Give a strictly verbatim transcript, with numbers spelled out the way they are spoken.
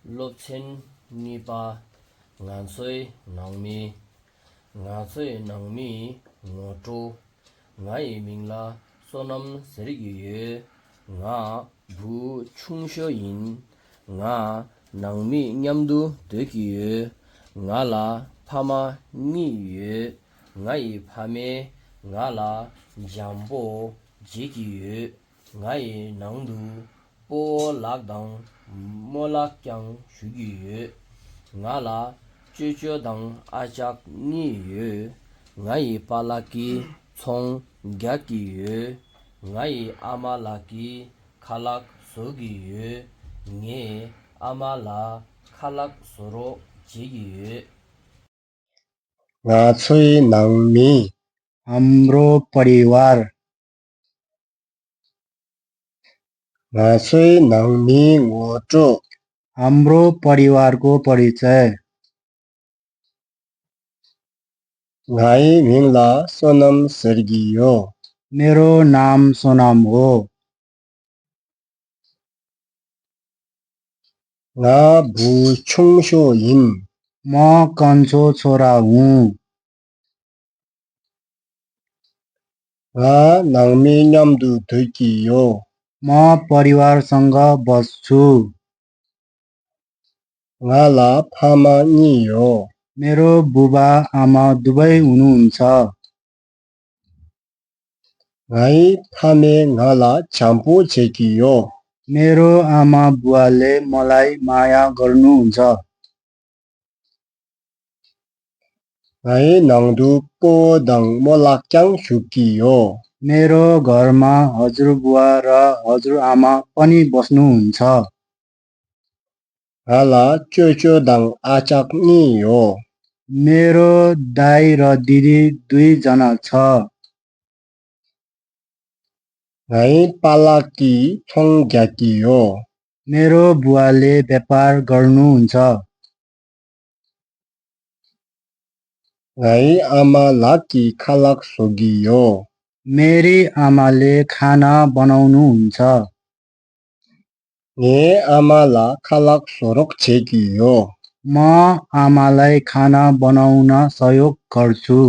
སློབ་ཚན་གཉིས་པ། ང་ཚོའི་ནང་མི། ང་ཚོའི་ནང་མིའི་ངོ་སྤྲོད། ང་ཡི་མིང་ལ་བསོད་ནམས་ཟེར་གྱི་ཡོད། ང་བུ་ཆུང་ཤོས་ཡིན། ང་ནང་མི་མཉམ་དུ་སྡོད་ཀྱི་ཡོད། ང་ལ་ཕ་མ་གཉིས་ཡོད། ང་ཡི་ཕ་མས་ང་ལ་འཇམ་པོ་བྱེད་ཀྱི་ཡོད། ང་ཡི་ནང་དུ་སྤོ་བོ་ལགས་དང་རྨོ་ལགས་ཀྱང་བཞུགས་ཀྱི་ཡོད། ང་ལ་ཅོ་ཅོ་དང་ཨ་ཅག་གཉིས་ཡོད། ང་ཡི་པཱ་ལགས་ཀྱིས་ཚོང་རྒྱག་གི་ཡོད། ང་ཡི་ཨ་མ་ལགས་ཀྱིས་ཁ་ལག་བཟོ་གི་ཡོད། ངས་ཨ་མ་ལ་ཁ་ལག་བཟོ་རོགས་བྱེད་ཀྱི་ཡོད། ང་ཚོའི་ནང་མི། हाम्रो परिवार। ང་ཚོའི་ནང་མིའི་ངོ་སྤྲོད། हाम्रो परिवारको परिचय। ངའི་མིང་ལ་བསོད་ནམས་ཟེར་གྱི་ཡོད། मेरो नाम सोनाम हो। ང་བུ་ཆུང་ཤོས་ཡིན། म कान्छो छोरा हुँ। ང་ནང་མི་མཉམ་དུ་སྡོད་ཀྱི་ཡོད། म परिवारसँग बस्छु। ང་ལ་ཕ་མ་གཉིས་ཡོད། मेरो बुबा आमा दुवै हुनुहुन्छ। ངའི་ཕ་མས་ང་ལ་བྱམས་པོ་བྱེད་ཀྱི་ཡོད། मेरो आमा बुवाले मलाई माया गर्नुहुन्छ। ངའི་ནང་དུ་སྤོ་བོ་དང་རྨོ་ལགས་ཀྱང་བཞུགས་ཀྱི་ཡོད། मेरो घरमा हजुरबुवा र हजुरआमा पनि बस्नुहुन्छ। ང་ལ་ཅོ་ཅོ་དང་ཨ་ཅག་གཉིས་ཡོད། मेरो दाइ र दिदी दुईजना छ। ངའི་པཱ་ལགས་ཀྱིས་ཚོང་རྒྱག་གི་ཡོད། मेरो बुवाले व्यापार गर्नुहुन्छ। ངའི་ཨ་མ་ལགས་ཀྱིས་ཁ་ལག་བཟོ་གི་ཡོད། मेरी आमाले खाना बनाउनुहुन्छ। ངའི་ཨ་མ་ལ་ཁ་ལག་བཟོ་རོགས་བྱེད་ཀྱི་ཡོད། म आमालाई खाना बनाउन सहयोग गर्छु।